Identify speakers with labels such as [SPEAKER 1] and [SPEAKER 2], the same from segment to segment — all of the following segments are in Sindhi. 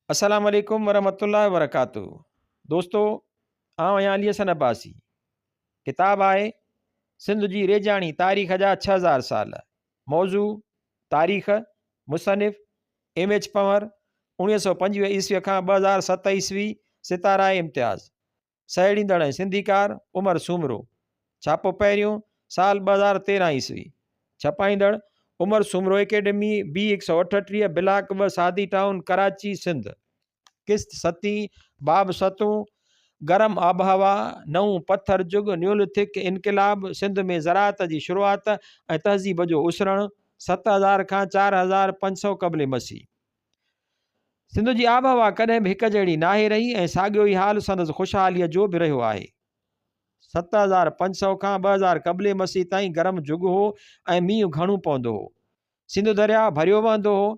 [SPEAKER 1] السلام عليڪم ورحمة الله وبرڪاته دوستو آئون آهيان علي حسن عباسي ڪتاب آهي سنڌ جي ريجاڻي تاريخ جا 6000 سال موضوع تاريخ مصنف ايم ايڇ پنور 1925 عيسوي کان 2007 عيسوي ستاره امتياز سهيڙيندڙ ۽ سنڌيڪار عمر سومرو، ڇاپو پهريون، سال 2013 عيسوي، ڇپائيندڙ، عمر سومرو اڪيڊمي، بي 138، بلاڪ ٻه، سعدي ٽائون، ڪراچي، سنڌ. قسط ستين، باب ستون، گرم آبهوا، نئون پٿر جڳ، نيوليٿڪ انقلاب، سنڌ ۾ زراعت جي شروعات ۽ تهذيب جو اسرڻ، 7000 کان 4500 قبل مسيح. سنڌ جي آبهوا ڪڏهن به هڪ جهڙي ناهي رهي ۽ ساڳيو ئي حال سندس خوشحاليء جو به رهيو آهي. 7500 کان 2000 قبل مسيح تائين گرم جڳ هو ۽ مينهن گهڻو پوندو هو. سنڌو درياهه ڀريو وهندو هو.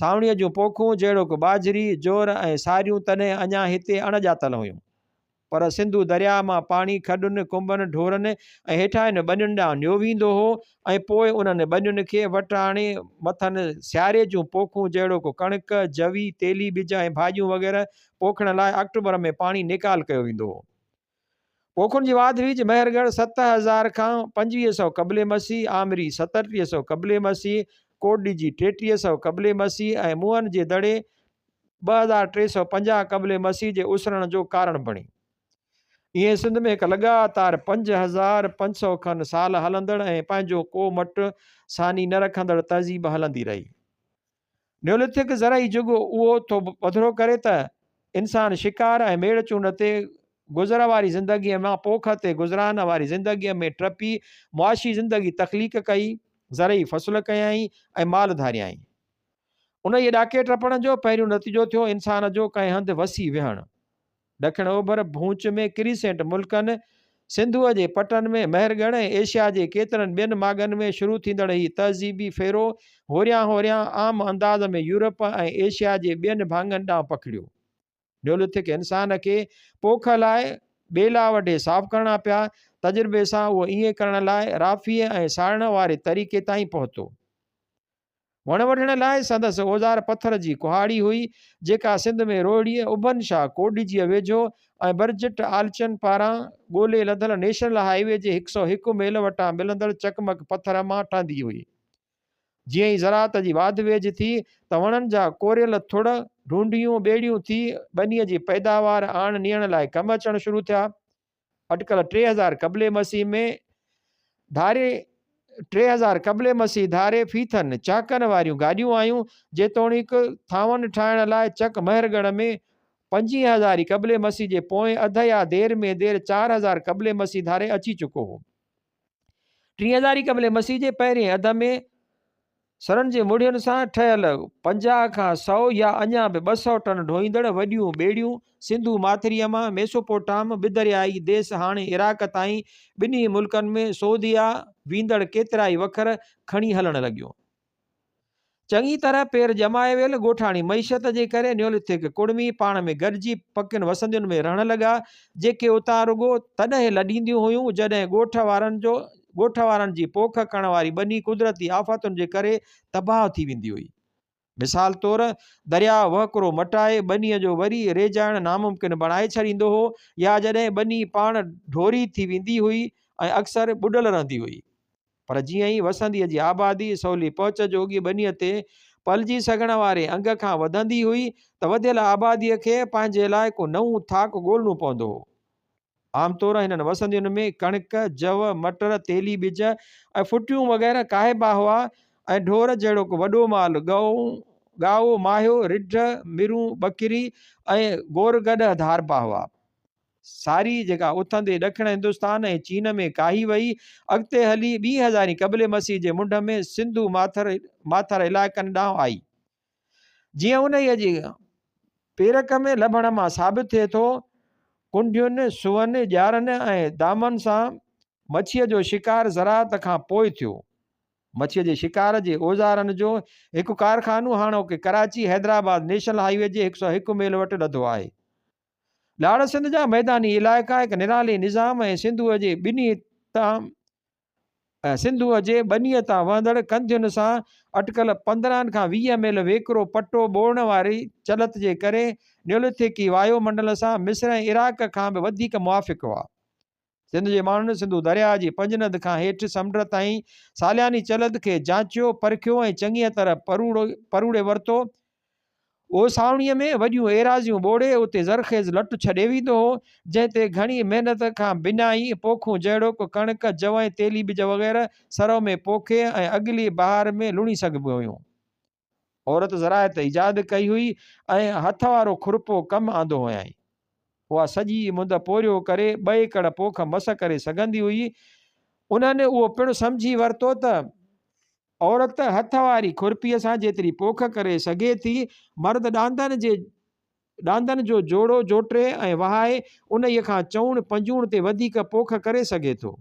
[SPEAKER 1] سانوڻيء جون پوکون جهڙوڪ ٻاجهري، جوئر ۽ ساريون تڏهن اڃا هتي اڻ ڄاتل هيون. پر سنڌو درياهه مان پاڻي کڏن، ڪنبن، ڍورن ۽ هيٺاهين ٻنين ڏانهن نيو ويندو هو ۽ پوء انهن ٻنين کي وٽ آڻي مٿن سياري جون پوکون جهڙوڪ ڪڻڪ، جوي، تيلي ٻج ۽ ڀاڄيون وغيره پوکڻ لاء آڪٽوبر ۾ پاڻي نيڪال ڪيو ويندو هو. پوکن جي واڌ ويجهه مهرڳڙهه 7000 کان 2500 قبل مسيح، آمري 3700 قبل مسيح، ڪوٽڏيجي 3300 قبل مسيح ۽ موهن جي دڙي 2350 قبل مسيح جي اسرڻ جو ڪارڻ بڻي. ائين سنڌ ۾ هڪ لڳاتار 5500 کن سال هلندڙ ۽ پنهنجو ڪو مٽ ثاني نه رکندڙ تهذيب هلندي رهي. نيوليٿڪ زرعي جڳ اهو ٿو پڌرو ڪري ته انسان شڪار ۽ ميڙ چونڊ تي گذر واري زندگيء مان پوک تي گذران واري زندگيء ۾ ٽپي معاشي زندگي تخليق ڪئي، زرعي فصل ڪيائين ۽ مال ڌاريائين. انهيء ڏاڪي ٽپڻ جو پهريون نتيجو ٿيو انسان جو ڪنهن هنڌ وسي ويهڻ. ڏکڻ اوڀر ڀونچ ۾ ڪريسينٽ ملڪن، سنڌوء جي پٽن ۾ مهرڳڙهه ۽ ايشيا جي ڪيترن ٻين ماڳن ۾ شروع ٿيندڙ هي تهذيبي ڦيرو هوريان هوريان عام انداز ۾ يورپ ۽ ايشيا جي ٻين ڀاڱن ڏانهن پکڙيو. نيوليٿڪ انسان کي پوک لاء ٻيلا وڍي صاف ڪرڻا پيا. تجربي سان اهو ائين ڪرڻ لاء رافيء ۽ ساڙڻ واري طريقي تائين پهتو. وڻ وڍڻ لاء سندس اوزار پٿر جي ڪهاڙي هئي، جيڪا سنڌ ۾ روهڙيء، اڀن شاهه ڪوڏجيء ويجهو ۽ برجٽ آلچن پاران ڳولي لڌل نيشنل هاء وي جي هڪ سئو هڪ ميل وٽان ملندڙ چقمق پٿر مان ٺهندي هئي. جيئن ئي زراعت جي واڌ ويجهه ٿي ته وڻن جا ڪوريل ٿڙ، ڍونڍيون، ٻيڙيون ٿي ٻنيء جي پيداوار آڻ نيڻ لاء ڪم اچڻ شروع ٿيا. اٽڪل 3000 قبل مسيح ۾ ڌاري 3000 قبل مسيح ڌاري ڦيٿن، چاڪن واريون گاڏيون آيون، جيتوڻيڪ ٿانون ٺاهڻ لاء چڪ مهرڳڙهه ۾ پنجين هزاري قبل مسيح جي پوئين اڌ يا دير ۾ دير 4000 قبل مسيح ڌاري اچي چڪو هو. ٽين هزاري قبل مسيح جي پهرين اڌ ۾ سرن جي مڙهين سان ٺهيل 50 کان سئو يا اڃا به 200 ٽن ڍوئيندڙ وڏيون ٻيڙيون سنڌو ماٿريء مان ميسوپوٽام، ٻه-دريائي ديس هاڻي عراق تائين ٻنهي ملڪن ۾ سعوديه ويندڙ ڪيترائي وکر کڻي هلڻ لڳيون. چڱي طرح پير ڄمائي ويل ڳوٺاڻي معيشت جي ڪري نيوليٿڪ ڪڙمي پاڻ ۾ گڏجي پڪين وسندين ۾ رهڻ لڳا، جيڪي اتان رڳو تڏهن لڏينديون هيون، جڏهن ڳوٺ وارن جو ڳوٺ وارن جي پوک ڪرڻ واري ٻني قدرتي آفتن جي ڪري تباهه ٿي ويندي هئي. مثال طور، درياء وهڪرو مٽائي ٻنيء جو وري ريجائڻ ناممڪن بڻائي ڇڏيندو هو يا جڏهن ٻني پاڻ ڍوري ٿي ويندي هئي ۽ اڪثر ٻڏل رهندي هئي. پر جيئن ئي وسنديء جي آبادي سولي پهچ جوڳي ٻنيء تي پلجي سگهڻ واري انگ کان وڌندي هئي ته وڌيل آباديء کي پنهنجي لاء ڪو نئون ٿاڪ ڳولڻو پوندو هو. عام طور هنن وسندين ۾ ڪڻڪ، جؤ، مٽر، تيلي ٻج ۽ ڦٽيون وغيره ڪاهبا هئا ۽ ڍور جهڙوڪ وڏو مال ڳئون، ڳائو، ماهيو، رڍ، مرون، ٻڪري ۽ گورگڏهه ڌاربا هئا. ساري جيڪا اٿندي ڏکڻ هندستان ۽ چين ۾ ڪاهي وئي، اڳتي هلي ٻي هزارين قبل مسيح جي منڍ ۾ سنڌو ماٿر ماٿر علائقن ڏانهن آئي. جيئن انهيء جي پيرڪ ۾ لڀڻ مان ثابت ٿئي ٿو، ڪنڍين، سوئن، ڄارن ۽ دامن سان مڇيء جو شڪار زراعت کان پوء ٿيو. مڇيء جي شڪار جي اوزارن جو هڪ ڪارخانو هاڻوڪي ڪراچي حيدرآباد نيشنل هائي وي جي هڪ سئو هڪ ميل وٽ لڌو آهي. لاڙ سنڌ جا ميداني علائقا هڪ نرالي نظام ۽ سنڌوء جي ٻنهي تان سنڌوء جي ٻنيء تان وهندڙ ڪنڌين سان اٽڪل 15 کان 20 ميل ويڪرو پٽو ٻوڙڻ واري چلت جي ڪري نيوليٿڪي وايو منڊل سان مصر ۽ عراق کان به وڌيڪ موافق هئا. سنڌ جي ماڻهن سنڌو درياهه جي پنجند کان هيٺ سمنڊ تائين سالياني چلت کي جانچيو، پرکيو ۽ چڱيء طرح پروڙي ورتو. اهو سانوڻيء ۾ وڏيون ايراضيون ٻوڙي اتي زرخيز لٽ ڇڏي ويندو هو، جنهن تي گهڻي محنت کان بنا ئي پوکون جهڙوڪ ڪڻڪ، جو ۽ تيلي ٻج وغيره سرء ۾ پوکي ۽ اڳلي بهار ۾ لڻي سگهبيون هيون. عورت زراعت ايجاد ڪئي هئي ۽ هٿ وارو کرپو ڪم آندو هيائين. اها سڄي مند پورهيو ڪري ٻه ايڪڙ پوک مس ڪري سگهندي هئي. انهن اهو پڻ سمجهي ورتو ته. عورت هٿ واري کرپيء سان جيتري پوک ڪري سگهي ٿي، مرد ڏاندن جي ڏاندن جو جوڙو جوٽي ۽ وهائي انهيء کان چئوڻ پنجوڻ تي وڌيڪ پوک ڪري سگهي ٿو.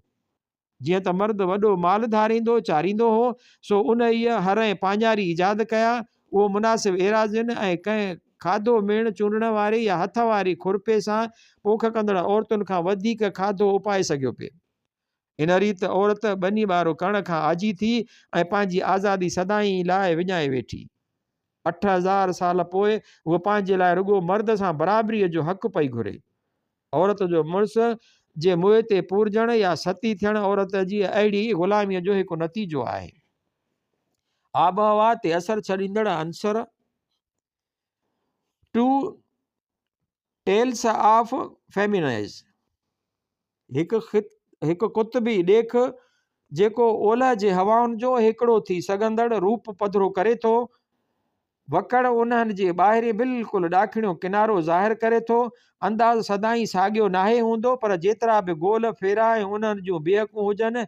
[SPEAKER 1] جيئن ته مرد وڏو مال ڌاريندو چاريندو هو، سو انهيء هر ۽ پاڃاري ايجاد ڪيا. اهو مناسب ايراضين ۽ ڪنهن کاڌو ميڻ چونڊڻ واري يا هٿ واري کرپي سان پوک ڪندڙ عورتن کان وڌيڪ کاڌو اپائي سگهيو پئي. ان ريت عورت ٻني ٻارو ڪرڻ کان آجي ٿي ۽ پنهنجي آزادي سدائين لاء وڃائي ويٺي. 8000 سال پوء هوء پنهنجي لاء رڳو مرد سان برابريء جو حق پئي گهري. عورت جو مڙس جي موئي تي پورجڻ يا ستي ٿيڻ عورت جي اهڙي غلاميء جو هڪ نتيجو آهي. آبهوا تي اثر ڇڏيندڙ عنصر، ٽو ٽيلس آف فيمينائز، هڪ هڪ قطبي ڏيک جيڪو اولهه جي هوائن جو هيڪڙو ٿي سگهندڙ روپ پڌرو ڪري ٿو. وڪڙ انهن جي ٻاهرين بلڪل ڏاکڻيون ڪنارو ظاهر ڪري ٿو. انداز سدائين ساڳيو ناهي هوندو پر جيترا به گول ڦيرا ۽ انهن جون بيهڪون هجن،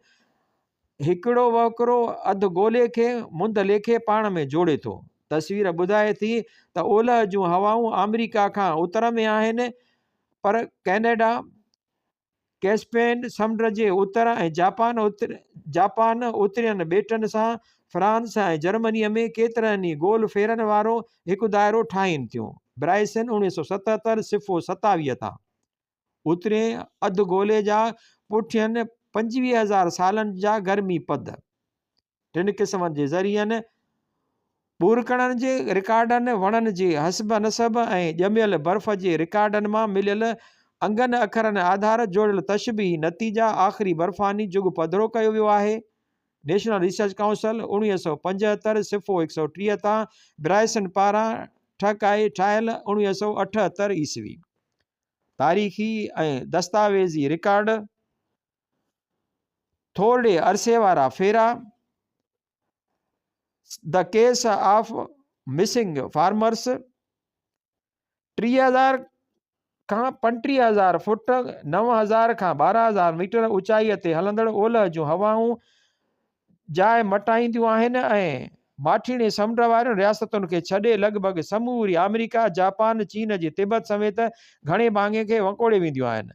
[SPEAKER 1] هڪڙو وهڪرو اڌ گولي کي مند ليکي پاڻ ۾ جوڙي ٿو. تصوير ٻڌائي ٿي ته اولهه جون هوائون آمريڪا کان اتر ۾ آهن پر ڪئناڊا، ڪئسپين سمنڊ جي اتر ۽ جاپان جاپان اترين ٻيٽن سان فرانس ۽ جرمنيء ۾ ڪيترن ئي گول ڦيرن وارو هڪ دائرو ٺاهين ٿيون، برائسن 1977، صفحو 27 تان. اترئين اڌ گولي جا پٺين 25,000 سالن جا گرمي پد. ٽن قسمن جي ذريعن، ٻورڪڻن جي رڪارڊن، وڻن جي حسب نسب ۽ ڄميل برف جي رڪارڊن مان مليل انگن اکرن آڌار جوڙيل تشبيهي نتيجا آخري برفاني جڳ پڌرو ڪيو ويو آهي. نيشنل ريسرچ ڪائونسل، 1975، صفحو 130 تان برائسن پاران ٺهڪائي ٺاهيل 1978 عيسوي. تاريخي ۽ دستاويزي رڪارڊ. ٿورڙي عرصي وارا ڦيرا، The Case of Missing Farmers، 3000 کان 35000 فوٽ، 9000 کان 12000 ميٽر، اوچائيء تي هلندڙ اولهه جون هوائون جاء مٽائينديون آهن ۽ ماٺيڻي سمنڊ وارين رياستن کي ڇڏي لڳ ڀڳ سموري آمريڪا، جاپان، چين جي تبت سميت گهڻي ڀاڱي کي وڪوڙي وينديون آهن.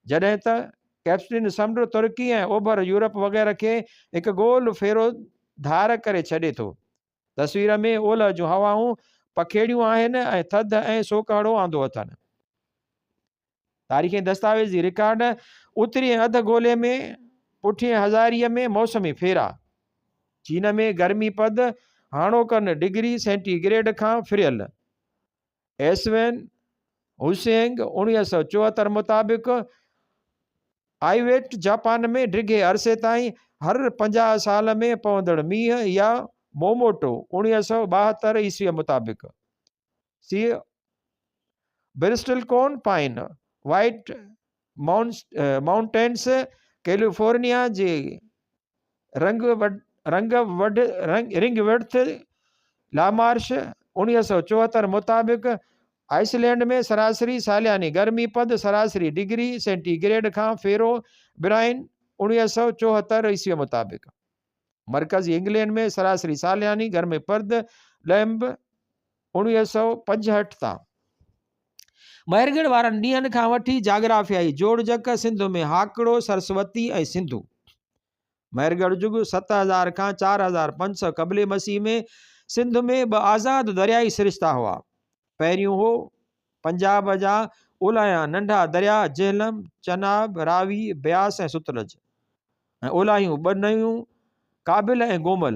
[SPEAKER 1] جڏهن ته ڪئسپين سمنڊ ترڪي ۽ اوڀر يورپ وغيره کي هڪ گول ڦيرو ڌار ڪري ڇڏي ٿو. تصوير ۾ اولهه جون هوائون پکيڙيون آهن ۽ ٿڌ ۽ سوڪهڙو آندو اٿن. تاريخي ۽ دستاويزي رڪارڊ اترئين اڌ گولي ۾ پٺئين هزاريء ۾ موسمي ڦيرا. چين ۾ گرمي پد هاڻوڪن ڊگري سينٽي گريڊ کان ڦريل. ايسوين هوسينگ 1974 مطابق آئيويٽ جاپان ۾ ڊگهي عرصي تائين هر 50 سال ۾ پوندڙ مينهن يا موموٽو 1972 عيسويء مطابق سي برسٽلڪون پائن وائيٽ مائونٽينس ڪيليفورنيا جي رنگ رنگ وڊ رنگ وڊٿ لامارش 1974 مطابق آئسلينڊ ۾ سراسري سالياني گرمي پد سراسري ڊگري سينٽي گريڊ کان ڦيرو برائن 1974 عيسوي مطابق مرڪزي انگلينڊ ۾ سراسري سالياني گرمي پد ليمب 1965 تان مهرڳڙهه وارن ڏينهن کان وٺي جاگرافيائي جوڙجڪ سنڌ ۾ هاڪڙو، سرسوتي ۽ سنڌو. مهرڳڙهه جڳ 7000 کان 4500 قبل مسيح ۾ سنڌ ۾ ٻه آزاد دريائي سرشتا هئا. پهريون هو پنجاب جا اولايان ننڍا درياء جهلم، چناب، راوي، بياس ۽ ستلج. ۽ اولاهيون ٻه نيون ڪابل ۽ گومل.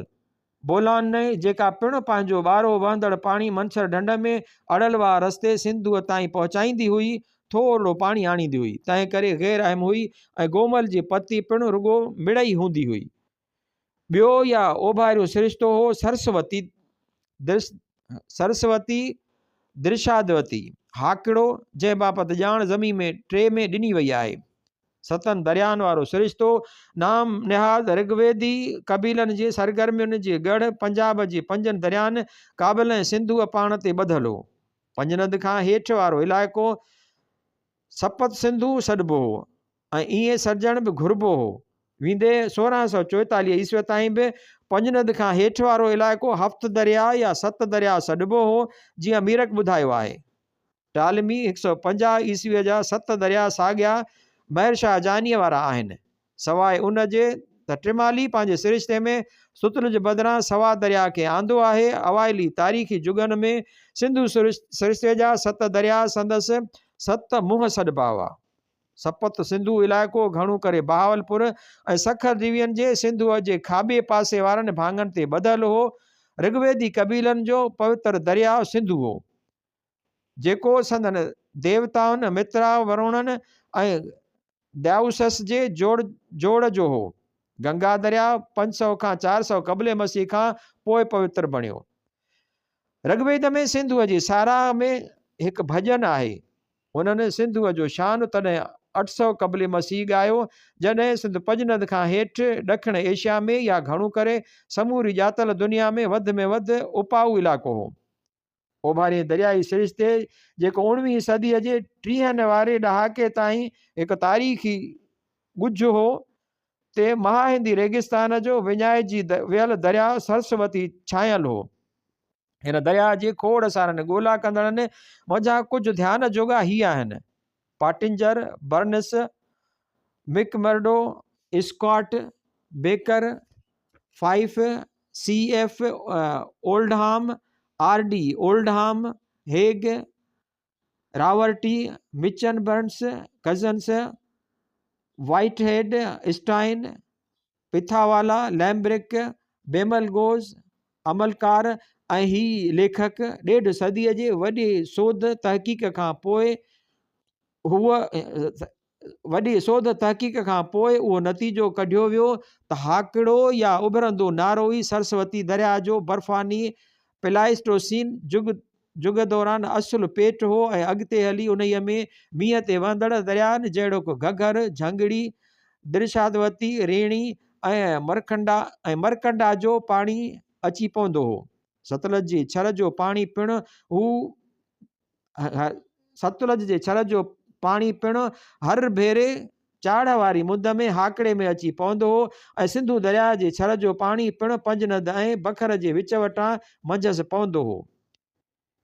[SPEAKER 1] بولان نئين، جيڪا پڻ پنهنجو ٻارهو وهندڙ پاڻي منڇر ڍنڍ ۾ اڙل واهه رستي سنڌوء تائين پهچائيندي هئي، ٿورڙو پاڻي آڻيندي هئي، تنهن ڪري غير اهم هئي ۽ گومل جي پتي پڻ رڳو مڙئي هوندي هئي. ٻيو يا اوڀاريون سرشتو هو سرسوتي سرسوتي درشادوتي، هاڪڙو، جنهن بابت ڄاڻ ضميمي 3 ۾ ڏني وئي آهي. ستن درياهن وارو سرشتو، نام نهاد رگويدي قبيلن جي سرگرمين جي ڳڙهه پنجاب جي پنجن درياهن ڪابل ۽ سنڌوء پاڻ تي ٻڌل هو. پنجند کان هيٺ وارو علائقو سپت سنڌو سڏبو هو ۽ ائين سڏجڻ به گهربو هو. ويندي 1644 عيسويء تائين به پنجند کان هيٺ وارو علائقو هفت درياء يا ست درياء سڏبو هو، جيئن ميرڪ ٻڌايو آهي. ٽالمي 150 عيسويء جا ست درياء ساڳيا مهر شاهه جانيء وارا آهن. سواء ان جي ته ٽمالي پنهنجي سرشتي ۾ ستلج بدران سوا درياء کي آندو آهي. اوائلي تاريخي جڳن ۾ سنڌو سرشتي جا ست درياء سندس ست منهن سڏبا هئا. سپت سنڌو علائقو گهڻو ڪري بهاولپور ۽ سکر ڊويزن جي سنڌوء جي کاٻي پاسي وارن ڀاڱن تي ٻڌل هو. رگويدي قبيلن جو پوتر درياء سنڌو هو. جيڪو سندن ديوتائن مترا، ورونن ۽ ديائوسس جي جوڙ جوڙ جو هو. گنگا درياء 500 کان 400 قبل مسيح کان پوء پوتر بڻيو. رگويد ۾ سنڌوء جي ساراهه ۾ هڪ ڀڄن آهي. هنن سنڌوء جو شان تڏهن 800 قبل مسيح ڳايو، جڏهن سنڌ پجند کان هيٺ ڏکڻ ايشيا ۾ يا گهڻو ڪري سموري ڄاتل دنيا ۾ وڌ ۾ وڌ اپائو علائقو هو. اوڀارين دريائي سرشتي، جيڪو اڻويهين صديء جي ٽيهن واري ڏهاڪي تائين هڪ تاريخي ڳجهه هو، تي مهاهندي ريگستان جو وڃائجي ويل درياء سرسوتي ڇانيل هو. هن درياء جي کوڙ سارن ڳولا ڪندڙن منجهان ڪجهه ڌيان جوڳا هي آهن، Pottinger, Burnes, McMurdo, Scott, Baker, Fyfe, C F Oldham, R D Oldham, Haig, Raverty, Machen Burnes, Cousins, Whitehead, Stein, Pithawalla, Lambrick, Bemel Goz, Amilcar ۽ هي ليکڪ ڏيڍ صديء جي وڏي سوڌ تحقيق کان پوء هوء وڏي سوڌ تحقيق کان پوء اهو نتيجو ڪڍيو ويو ته هاڪڙو يا اڀرندو نارو ئي سرسوتي درياهه جو برفاني پلائسٽوسين جڳ جڳ دوران اصل پيٽ هو ۽ اڳتي هلي انهيء ۾ مينهن تي وهندڙ درياهن جهڙوڪ گهگهر، جهنگڙي، درشادوتي، ريڻي ۽ مرکنڊا ۽ مرکنڊا جو پاڻي اچي پوندو هو. ستلج جي ڇر جو پاڻي پڻ هو ستلج جي ڇر جو پاڻي پڻ هر ڀيري چاڙهه واري مند ۾ هاڪڙي ۾ اچي پوندو هو ۽ سنڌو درياهه جي ڇر جو پاڻي پڻ پنجند ۽ بکر جي وچ وٽان منجهس پوندو هو.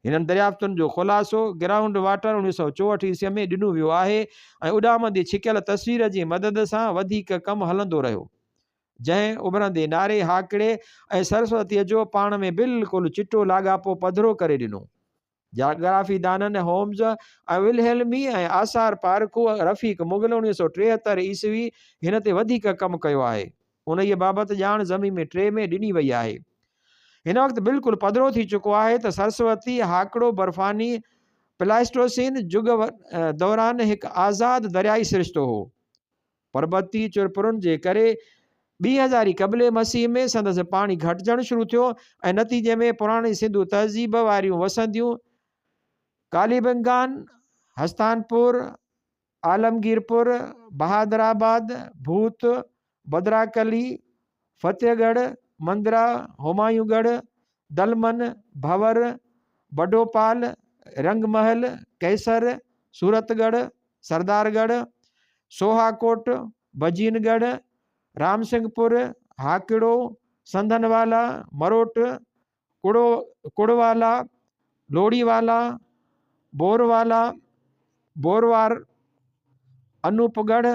[SPEAKER 1] هنن دريافتن جو خلاصو گرائونڊ واٽر 1964 عيسويء ۾ ڏنو ويو آهي ۽ اڏامندي ڇڪيل تصوير جي مدد سان وڌيڪ ڪم هلندو رهيو، جنهن اڀرندي ناري هاڪڙي ۽ سرسوتيء جو پاڻ ۾ بلڪل چٽو لاڳاپو پڌرو ڪري ڏنو. جاگرافيدانن هومز ۽ ولهيلمي ۽ آثار پارکو رفيق مغل 1973 عيسوي هن تي وڌيڪ ڪم ڪيو آهي. انهيء بابت ڄاڻ ضميمي 3 ۾ ڏني وئي آهي. هن وقت بلڪل پڌرو ٿي چڪو آهي ته سرسوتي هاڪڙو برفاني پلائسٽوسين جڳ دوران هڪ آزاد دريائي سرشتو هو. پربتي چرپرن جي ڪري ٻي هزاري قبل مسيح ۾ سندس پاڻي گهٽجڻ شروع ٿيو ۽ نتيجي ۾ پراڻي سنڌو تهذيب واريون وسنديون ڪاليبنگان، هستانپور، عالمگيرپور، بهادرآباد، ڀوت، بدراڪلي، فتح ڳڙهه، مندرا، همايون ڳڙهه، دلمن، ڀنور، بڊوپال، رنگ محل، قيصر، صورت ڳڙهه، سردار ڳڙهه، سوها ڪوٽ، بجين ڳڙهه، رام سنگهه پور، هاڪڙو، سنڌن والا، مروٽ، ڪڙو ڪڙوالا، لوڙي والا، بور والا، بوروار، انوپ ڳڙهه،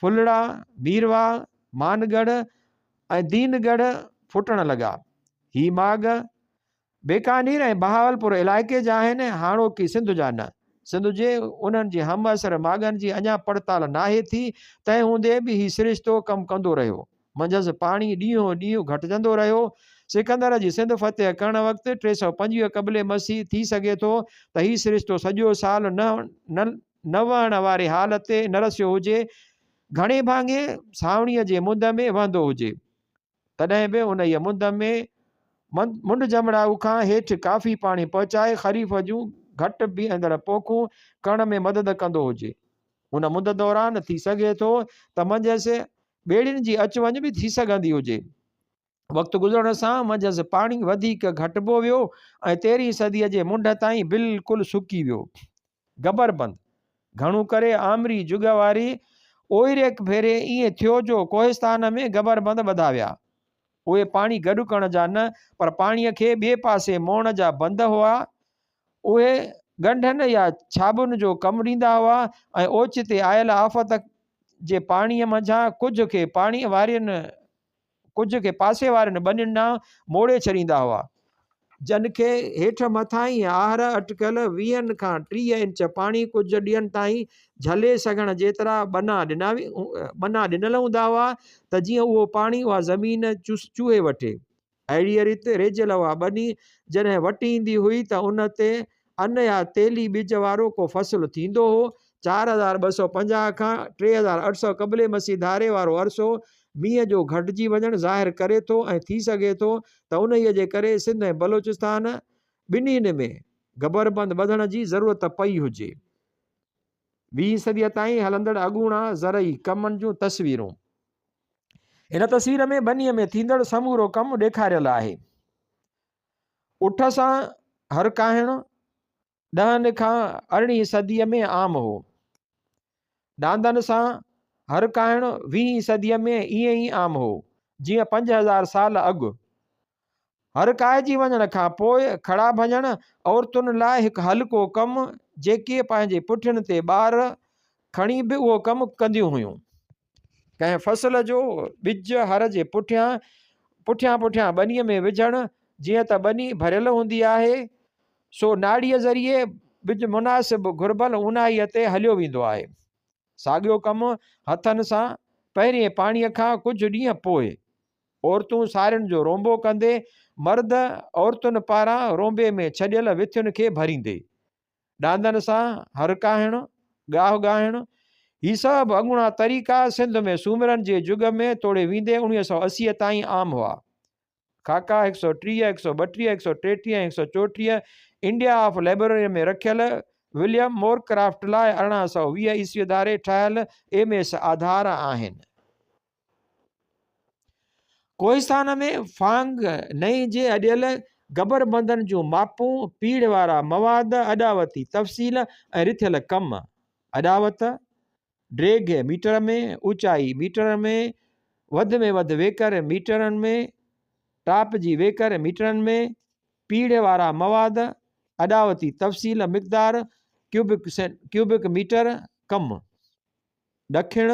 [SPEAKER 1] ڦلڙا، ميرواهه، مانڳڙهه ۽ دين ڳڙهه ڦٽڻ لڳا. هي ماڳ بيڪانير ۽ بهاولپور علائقي جا آهن، هاڻوڪي سنڌ جا نه. سنڌ جي انهن جي همعصر ماڳن جي اڃا پڙتال ناهي ٿي، تنهن هوندي به هي سرشتو ڪم ڪندو رهيو. منجهس پاڻي ڏينهون ڏينهن گهٽجندو رهيو. سڪندر جي سنڌ فتح ڪرڻ وقت 325 قبل مسيح ٿي سگهي ٿو ته هي سرشتو سڄو سال نه نه وهڻ واري حال تي نه رسيو هجي، گهڻي ڀاڱي سانوڻيء جي مند ۾ وهندو هجي. تڏهن به انهيء مند ۾ منڍ جمڙائو کان هيٺ ڪافي پاڻي پهچائي خريف جون گهٽ بيهندڙ پوکون ڪرڻ ۾ مدد ڪندو هجي. ان مند دوران ٿي سگهي ٿو ته منجهس ٻيڙين جي اچ وڃ به ٿي سگهندي هجي. وقت گذرڻ سان منجهس پاڻي وڌيڪ گهٽبو ويو ۽ تيرهين صديء جي منڍ تائين بلڪل سڪي ويو. گبربند، گهڻو ڪري آمري جڳ واري اوئريڪ ڀيري ائين ٿيو جو ڪوهستان ۾ گبربند ٻڌا ويا. اهي پاڻي گڏ ڪرڻ جا نه پر پاڻيء کي ٻئي پاسي موڙڻ جا بند هئا. اهي ڳنڍن يا ڇاٻن جو ڪم ڏيندا هئا ۽ اوچتي آيل آفت جي پاڻيء منجهان ڪجهه کي پاڻيء وارين ڪجهه کي پاسي وارين ٻنين ڏانهن موڙي ڇڏيندا هئا، جن کي هيٺ مٿاهينء آهر اٽڪل ويهن کان 30 انچ پاڻي ڪجهه ڏينهن تائين جهلي سگهڻ جيترا ٻنا ڏنل هوندا هئا ته جيئن اهو پاڻي اها زمين چوهي وٺي. اهڙيء ريت ريجيل اها ٻني جڏهن وٽ ايندي هئي ته ان تي ان يا تيلي ٻج وارو ڪو فصل ٿيندو هو. 4250 کان 3800 قبل مسيح ڌاري وارو عرصو مينهن جو گهٽجي وڃڻ ظاهر ڪري ٿو ۽ ٿي سگهي ٿو ته انهيء جي ڪري سنڌ ۽ بلوچستان ٻنهين ۾ گبربند ٻڌڻ جي ضرورت پئي هجي. ويهين صديء تائين هلندڙ اڳوڻا زرعي ڪمن جون تصويرون. هن تصوير ۾ ٻنيء ۾ ٿيندڙ سمورو ڪم ڏيکاريل آهي. اٺ سان هر ڪاهڻ ڏهن کان ارڙهين صديء ۾ عام هو. ڏاندن سان هر ڪاهڻ ويهين صديء ۾ ائين ئي عام هو، جيئن 5000 سال اڳ. هر ڪاهجي وڃڻ کان پوء کڙا ڀڃڻ عورتن لاء هڪ هلڪو ڪم، جيڪي پنهنجي پٺين تي ٻار کڻي به اهو ڪم ڪنديون هيون. ڪنهن فصل جو ٻج هر جي پٺيان پٺيان پٺيان ٻنيء ۾ وجهڻ، جيئن ته ٻني ڀريل هوندي آهي، سو ناڙيء ذريعي ٻج مناسب گهربل اونهائيء تي هليو ويندو آهي. ساڳيو ڪم هٿن سان پهرئين پاڻيء کان ڪجهه ڏينهن پوء، عورتون سارين جو رونبو ڪندي، مرد عورتن پاران رونبي ۾ ڇڏيل وٿين کي ڀريندي. ڏاندن سان هر ڪاهڻ، ڳاهه ڳاهڻ، هي سڀ اڳوڻا طريقا سنڌ ۾ سومرن جي جڳ ۾ توڙي ويندي 1980 تائين عام هئا. خاڪا 130، 132، 133 ۽ 134 انڊيا آف لئبرريء ۾ رکيل وليم مورڪرافٽ لاء 1820 عيسويء ڌاري ٺاهيل ايم ايس آڌار آهن. ڪوهستان ۾ ڦانگ نئين جي اڏيل گبربندن جون ماپون، پيڙهه وارا مواد، اڏاوتي تفصيل ۽ رٿيل ڪم، اڏاوت، ڊيگهه ميٽر ۾، اوچائي ميٽرن ۾، وڌ ۾ وڌ ويڪر ميٽرن ۾، ٽاپ جي ويڪر ميٽرن ۾، پيڙهه وارا مواد، اڏاوتي تفصيل مقدار ڪيوبڪ ميٽر، ڪم. ڏکڻ،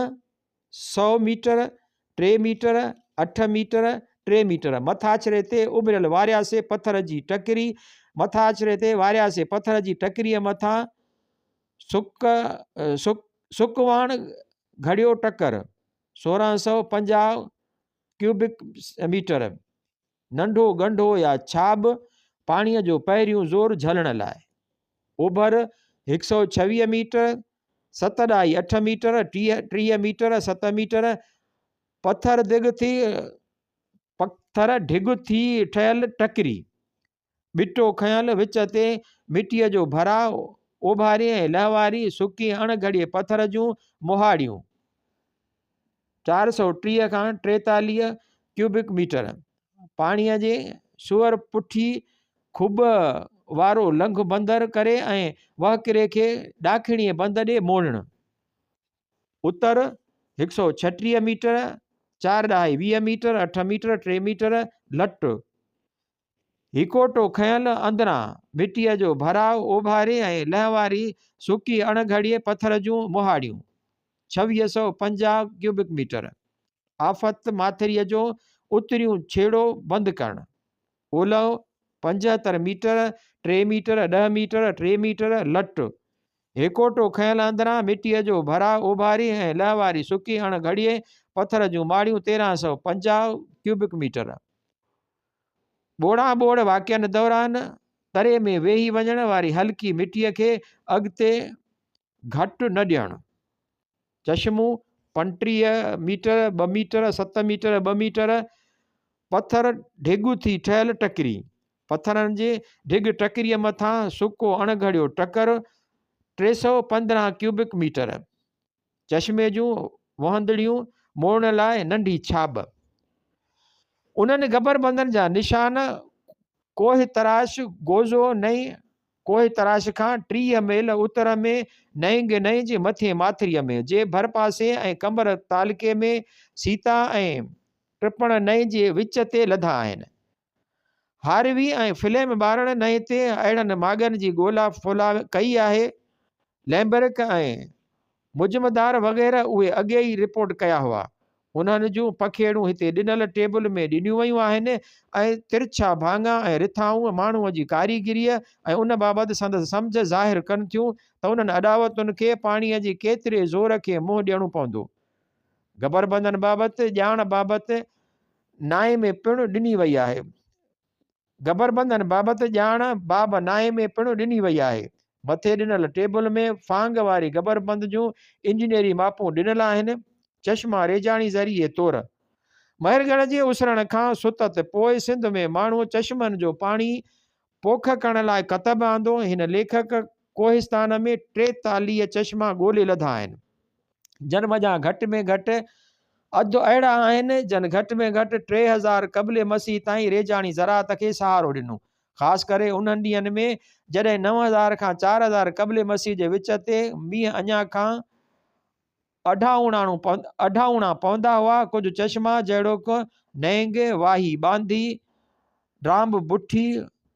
[SPEAKER 1] سئو ميٽر، ٽي ميٽر، اٺ ميٽر، ٽي ميٽر مٿاڇري تي اڀريل وارياسي پٿر جي ٽڪري، مٿاڇري تي وارياسي پٿر جي ٽڪريء مٿان سڪ سڪواڻ گهڙيو ٽڪر، 1650 ڪيوبڪ ميٽر، ننڍو ڳنڍو يا ڇاٻ، پاڻيء جو پهريون زور جهلڻ لاء. اوڀر، 126 ميٽر، ست ڏهائي اٺ ميٽر، 30 ميٽر، ست ميٽر، پٿر دڳ ٿي پٿر ڍڳ ٿي ٺهيل ٽڪري، ٻٽو کنيل وچ تي مٽيء جو ڀراء، اوڀاري ۽ لهواري سڪي اڻ گهڙيي پٿر جون مهاڙيون، 430 کان 43 ڪيوبڪ ميٽر، پاڻيء جي سوئر پٺي کٻ وارو لنگهه بندر ڪري ۽ وهڪري کي ڏاکڻي بند ڏي موڙڻ. اتر، 136 ميٽر، چار ڏهائي 20 ميٽر، اٺ ميٽر، ٽي ميٽر، لٽ. هيڪوٽو کنيل اندران مٽيء جو ڀراء اوڀاري ۽ لهواري سڪي اڻ گهڙيي پٿر جون مهاڙيون، 2650 ڪيوبڪ ميٽر. آفت ماٿريء جو اتريون ڇيڙو بند ڪرڻ. اولهه، 75 ميٽر، ٽي ميٽر، ڏهه ميٽر، ٽي ميٽر، لٽ. هيڪوٽو کنيل اندران مٽيء جو ڀراء اوڀاري ۽ لهواري سڪي اڻ گهڙيي پٿر جون ماڙيون 1350 ڪيوبڪ ميٽر. ٻوڙان ٻوڙ واقعن دوران تري ۾ ويهي وڃڻ واري هلڪي مٽيء کي اڳتي گهٽ نه ڏيڻ. چشمون 35 ميٽر، ٻه ميٽر، ست ميٽر، ٻه ميٽر، پٿر ڍڳ ٿي ٺهيل ٽڪري. پٿرن جي ڍڳ ٽڪريء مٿان سڪو اڻ گهڙيو ٽڪر 315 ڪيوبڪ ميٽر. چشمي جون وهندڙيون موڙڻ لاء ننڍي ڇاٻ. انهن گبربندن جا نشان ڪوهه تراش گوزو نئين ڪوهه تراش کان 30 ميل اتر ۾ نئنگ نئين جي مٿين ماٿريء ۾ جي ڀرپاسي ۽ قمبر تعلقي ۾ سيتا ۽ ٽپڻ نئين جي وچ تي لڌا آهن. هاروي ۽ فليم ٻارڻ نئين تي اهڙن ماڳن جي ڳولا ڦولا ڪئي آهي. لئمبرڪ ۽ مجمدار وغيره اهي اڳي ئي رپورٽ ڪيا هئا. انهن جون پکيڙون هتي ڏنل ٽيبل ۾ ڏنيون ويون آهن ۽ ترڇا ڀاڱا ۽ رٿائون ماڻهوء جي ڪاريگريء ۽ ان بابت سندس سمجهه ظاهر ڪن ٿيون ته انهن اڏاوتن کي پاڻيء جي ڪيتري زور کي منهن ڏيڻو پوندو. گبربندن بابت ڄاڻ بابت نائين ۾ پڻ ڏني وئي آهي. گبربندن بابت ڄاڻ باب نائين ۾ پڻ ڏني وئي آهي. مٿي ڏنل ٽيبل ۾ ڦانگ واري گبربند جون انجنيئري ماپون ڏنل آهن. چشما ريجاڻي ذريعي طور. مهرڳڙهه جي اسرڻ کان ستت پوء سنڌ ۾ ماڻهو چشمن جو پاڻي پوک ڪرڻ لاء ڪتب آندو. هن ليکڪ ڪوهستان ۾ 43 چشما ڳولي لڌا آهن. جن منجهان گهٽ ۾ گهٽ اڌ اهڙا آهن، جن گهٽ ۾ گهٽ 3000 قبل مسيح تائين ريجاڻي زراعت کي سهارو ڏنو. خاص ڪري انهن ڏينهن ۾ جڏهن 9000 کان 4000 قبل مسيح جي وچ تي مينهن اڃا کان اڍائوڻا پوندا هئا. ڪجهه چشما جهڙوڪ نئنگ، واهي ٻانڌي، ڊرانب، بٺي،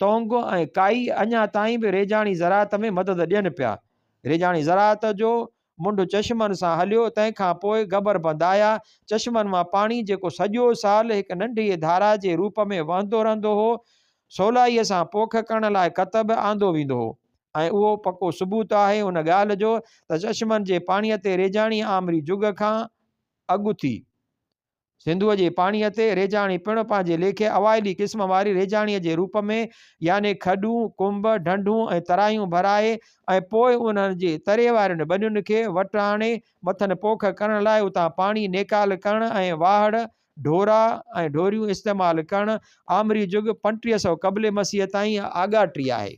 [SPEAKER 1] تونگ ۽ ڪائي اڃا تائين به ريجاڻي زراعت ۾ مدد ڏين پيا. ريجاڻي زراعت جو منڍ چشمن سان هليو، تنهن کان پوء گبر بند آيا. چشمن مان پاڻي جيڪو سڄو سال هڪ ننڍيء ڌارا جي روپ ۾ وهندو رهندو هو، سولائيء سان پوک ڪرڻ لاء ڪتب آندو ويندو هو ۽ اهو پڪو ثبوت آهي ان ڳالهه جو ته چشمن جي پاڻيء تي ريجاڻي آمري جڳ کان اڳ ٿي. سنڌوء جي پاڻيء تي ريجاڻي پڻ پنهنجي ليکي اوائلي قسم واري ريجاڻيء جي روپ ۾ يعني کڏون، ڪنب، ڍنڍون ۽ ترايون ڀرائي ۽ پوء انهن جي تري وارين ٻنين کي وٽ آڻي مٿن پوک ڪرڻ لاء اتان پاڻي نيڪال ڪرڻ ۽ واهڙ، ڍورا ۽ ڍوريون استعمال ڪرڻ آمري جڳ 3500 قبل مسيح تائين آڳاٽي آهي.